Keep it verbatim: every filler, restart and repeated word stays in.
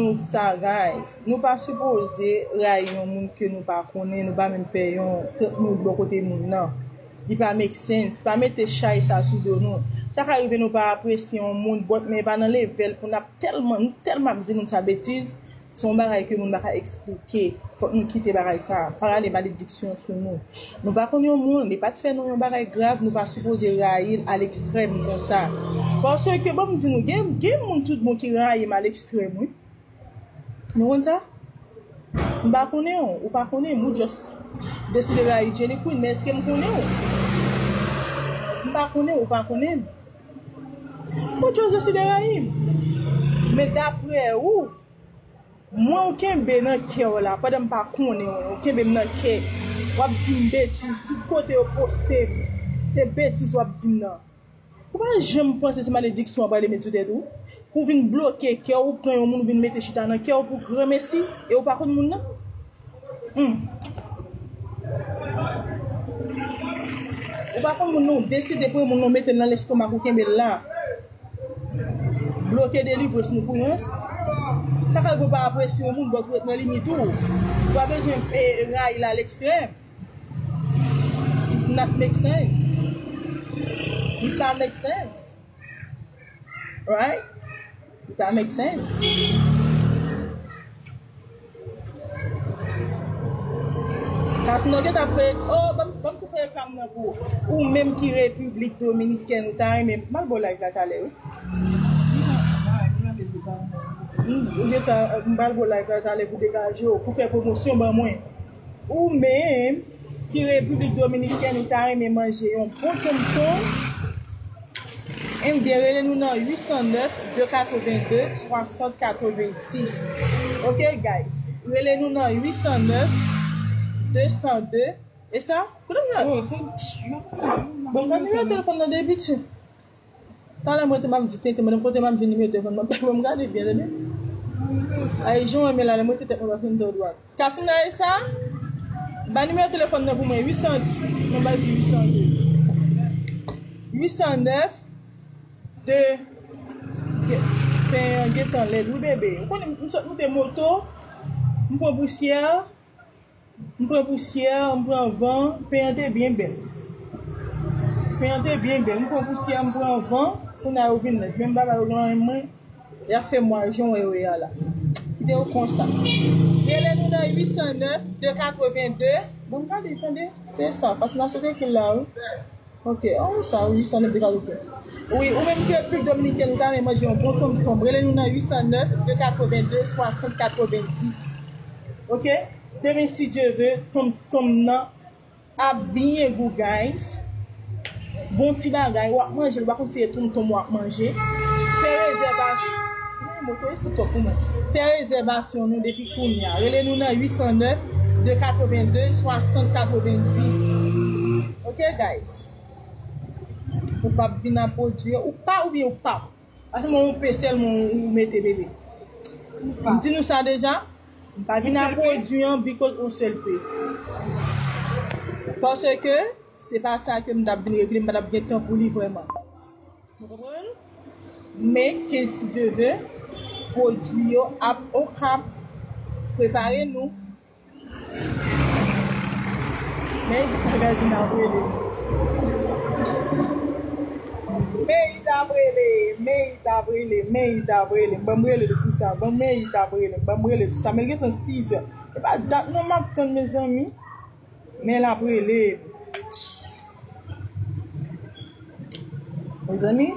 Nou di sa, guys. Nou pa sipoze rayi yon moun ke nou pa konnen, nou pa menm fè yon trant minit bò kote moun nan. Li pa make sense. Pa mete chay sa sou do nou. Sa ka rive nou pa apresye yon moun, but men pa nan level pou n ap tèlman, nou tèlman ap di moun sa betiz. Se yon bagay ke moun pa ka eksplike. Fòk nou kite bagay sa. Pa rale malediksyon sou nou. Nou pa konn yon moun, li pa t fè nou yon bagay grav, nou pa sipoze rayi l alekstrèm konsa. Paske, ban m di nou, gen, gen moun tout bon ki rayi m alekstrèm, wi. Nou konn sa? M pa konnen w, ou pa konnen m, ou just deside rayi Jenny Queen, men èske m konnen w? M pa konnen w, ou pa konnen m. Ou just deside rayi m. Men daprè ou, mwen ou kenbe nan kè w la, pandan m pa konnen w, ou kenbe m nan kè. W ap di m betiz, tout kote yo poste m. Se betiz w ap di m nan. Ou pa janm panse se malediksyon w ap prale met sou tèt ou? Pou w vin bloke kè w, ou pran yon moun, ou vin mete chita nan kè w pou granmesi, e ou pa konn moun nan? Hmm. Ou pa konn moun nan, ou deside pran moun nan, ou mete l nan lestomak ou, kenbe l la. Bloke delivrans nou pou yon. Sa ka rive w pa apresye yon moun, but ou ret nan limit ou. Ou pa bezwen, eh, rayi l alekstrèm. It's not make sense. It pa make sense. Right? It pa make sense. Kasino gentan fè, oh, ban m, ban m tou fè reklam nan pou ou. Ou menm ki Repiblik Dominikèn, ou ta renmen, m al ba w live la talè, wi. Hmm, ou gentan, m pral ba w live la talè pou degaje w, pou fè pwomosyon ban mwen. Ou menm ki Repiblik Dominikèn, ou ta renmen manje yon bon tonmtonm, ebyen, rele nou nan uit san nèf, de katrevenn de, swasant katrevenndis. Ok, guys? Rele nou nan uit san nèf, de san de. E sa? Kote m nan? Bon, m pa nimewo telefòn nan depi ti. Talè mwen te m ap di tenten, mwen kote m ap di nimewo telefòn mwen, m gade byen, tande. Ay, jan w renmen la, lè mwen te tèt mwen pa fin tò dwat. Kasina e sa? Ba nimewo telefòn nan pou mwen, uit san, mwen ba di uit san de. Uit san nèf, de, de, pen an gentan lèd, wi, bebe. Ou konnen, m sot moute moto, m pran pousyè, M pran pousyè, m pran van, pen an te byen bèl. Pen an te byen bèl. M pran pousyè, m pran van, kounye a yo vin lèd. Menm baba yo gen anyen mwen, y ap fè mwa jan w wè yo ye a la. Kite yo konsa. Rele nou nan uit san nèf, de katrevenn de. Bon, gade, tande, se sa, paske n a sot ekri l la, wi. Ok, oh, sa, wi, uit san nèf, de katrevenn de. Wi, ou menm ki Repiblik Dominikèn, ou ta renmen manje yon bon tonmtonm, rele nou nan uit san nèf, de katrevenn de, swasant katrevenndis. Ok? Demen, si Dye ve, tonmtonm nan ap byen gou, guys. Bon ti bagay, w ap manje l, ou pa konn si se tonmtonm w ap manje. Fè rezèvasyon. Moto isi twòp pou mwen. Fè rezèvasyon nou depi kounye a. Rele nou nan uit san nèf, de katrevenn de, swasant katrevenndis. Ok, guys? Ou p ap vin a pwodui yo. Ou pa oubyen ou p ap. Paske mwen ou pe sèlman ou mete, bebe. M di nou sa deja. M pa vin a pwodui an because on sèl pe. Paske se pa sa ke m t ap vin regle, m pa t ap gen tan pou li vrèman. Ou konprann? Men ke si Dye ve, pwodui yo ap okap. Prepare nou. Men It ap rele. Men It ap rele. Men It ap rele. Men It ap rele. Ban m rele l sou sa. Ban m men It ap rele. Ban m rele l sou sa. Men l gentan sizè. E pa dat non m ap tann, mezanmi. Men l ap rele. Mezanmi,